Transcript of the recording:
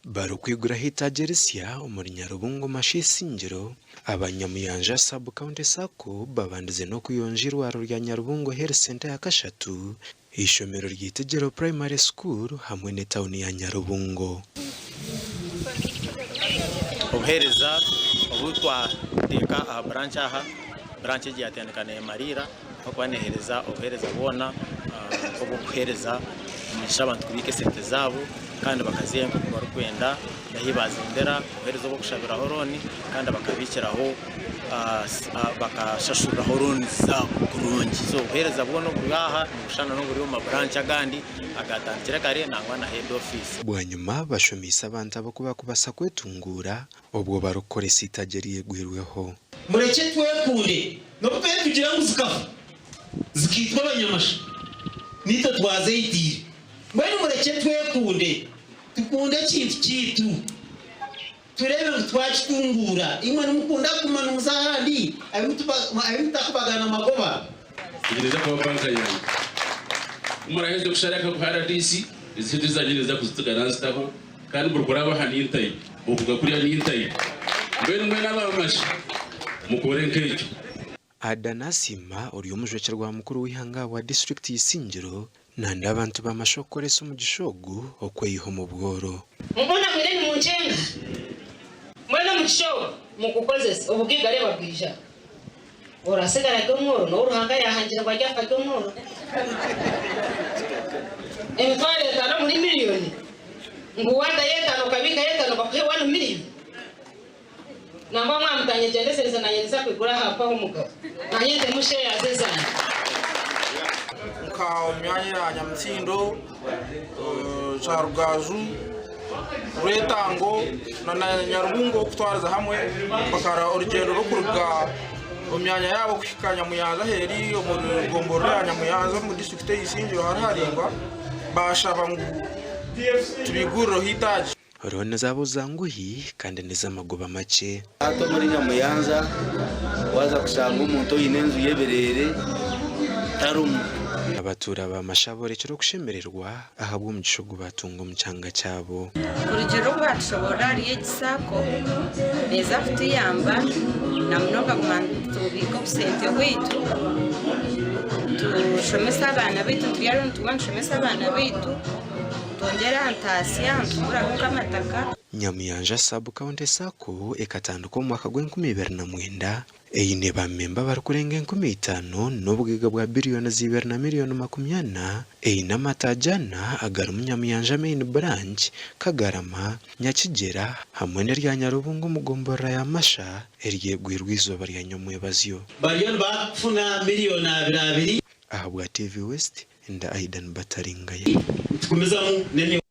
Barikwiguraho eitaagi erisya omuri Nyarubungo Masha Isingiro, aba Nyamuyanja Sub County Sacco babandize n'okuyonja eirwariro rya Nyarubungo Health Centre yakashatu, eishomero rya Itegyero Primary School hamwe n'etauni ya Nyarubungo. Obuheereza obu twateeka aha branch aha, branch egi yatandika nemariira ahabw'okuba neheereza obuheereza bwona nk'obw'okuheereza omugisha abantu kubiika esente zaabo kandi bakaziha nk'oku barikwenda n'ahu baazendera, obuheereza obw'okushabiraho looni kandi bakabiikiraho bakashashuriraho looni zaabo kurungi. So obuheereza bwona oburi aha nibushushana n'oburi omu maburanki agandi agaatandikire kare nangwa na heedi ofiisi. Bwanyima bashomeise abantu abo oku barikubaasa kwetunguura obwo barikukoresa eitaagi eryegwirweho. Murekye twekunde, nobu twari tugira ngu zikafa, zikaitwa abanyamasha, naitwe twazeitiire. Mbwenu murekye twekunde, tukunde ekintu kyaitu, tureebe ngu twakitunguura. Imwe nimukunda kuguma nimuza ahandi ahi mutarikubagana magoba. Egi neeza kuba banka yangye. Ku muraheze kushara akaguha RDC, ezi sente zangye ninza kuzitsiga nazitaho kandi buri kuraba aha nintayo, okuruga kuriya nintayo. Mbwenu mwena abamashi mukore nk'ekyo. Ada Nasiima ori omujwekyerwa mukuru w'eihanga ahabwa disiturikiti Isingiro nanda abantu bamasha okukoresa omugisha ogu okweyiha omu bworo. Mbwenu mwine nimunkyenga, mbwenu omugisha ogu mugukozese, obugaiga reeba bwija. Orasigara ari omworo, n'ou Ruhanga yaahangire ngu aryafa ari omworo. Emitwaro etaano omuri miriyoni, ngu waatayo etaano okabiikayo etaano bakuhe wani miriyoni. Nangwa mwaba mutanyegyendesereza nanye ninza kwigura aha mpaho omugabo nanye ntemu shares ezangye. Nka omu myanya ya Nyamutsindo, Kyarugaju, Rwetango na Nyarubungo kutwariza hamwe bakara orugyendo rw'okuruga omu myanya yaabo kuhika Nyamuyanza aheeri omu gomborora ya Nyamuyanza omu disiturikiti eya Isingiro hariho haraingwa baashaba ngu tubaigurireho eitaagi. Looni zaabo zanguhi kandi n'ez'amagoba makye. Hati omuri Nyamuyanza waaza kushanga omuntu oine enju y'ebireere tarimu. Abatuura ba Masha boorekire okushemererwa ahabw'omugisha ogu baatunga omu kyanga kyabo. Kurugiirira oku baatushoboorora ahari egi saako, neeza kutuyamba na munonga kuguma nitubiika obusente bwaitu, tushomese abaana baitu, nitubyara nituguma nitushomesa abaana baitu. Twongyere aha ntaasya nituguraho nk'amataka. Nyamuyanja Sub County Sacco ekatandikwa omu mwaka gw'enkumi ibiri na mwenda, eine ba memba abarikurenga 5,000 n'obugaiga bwa biriyoni za ibiri na miriyoni makumi ana, eine amataagi ana agarimu Nyamuyanja Main Branch, Kagarama, Nyakigyera hamwe n'erya Nyarubunga omu gomborora ya Masha eryegwirwe eizooba rya nyomwebazyo. Bariyo nibafuna miriyoni abiri abiri. Ahabwa TV West, Nda Aidan Bataringaya. Nitugumizamu n'emyoga.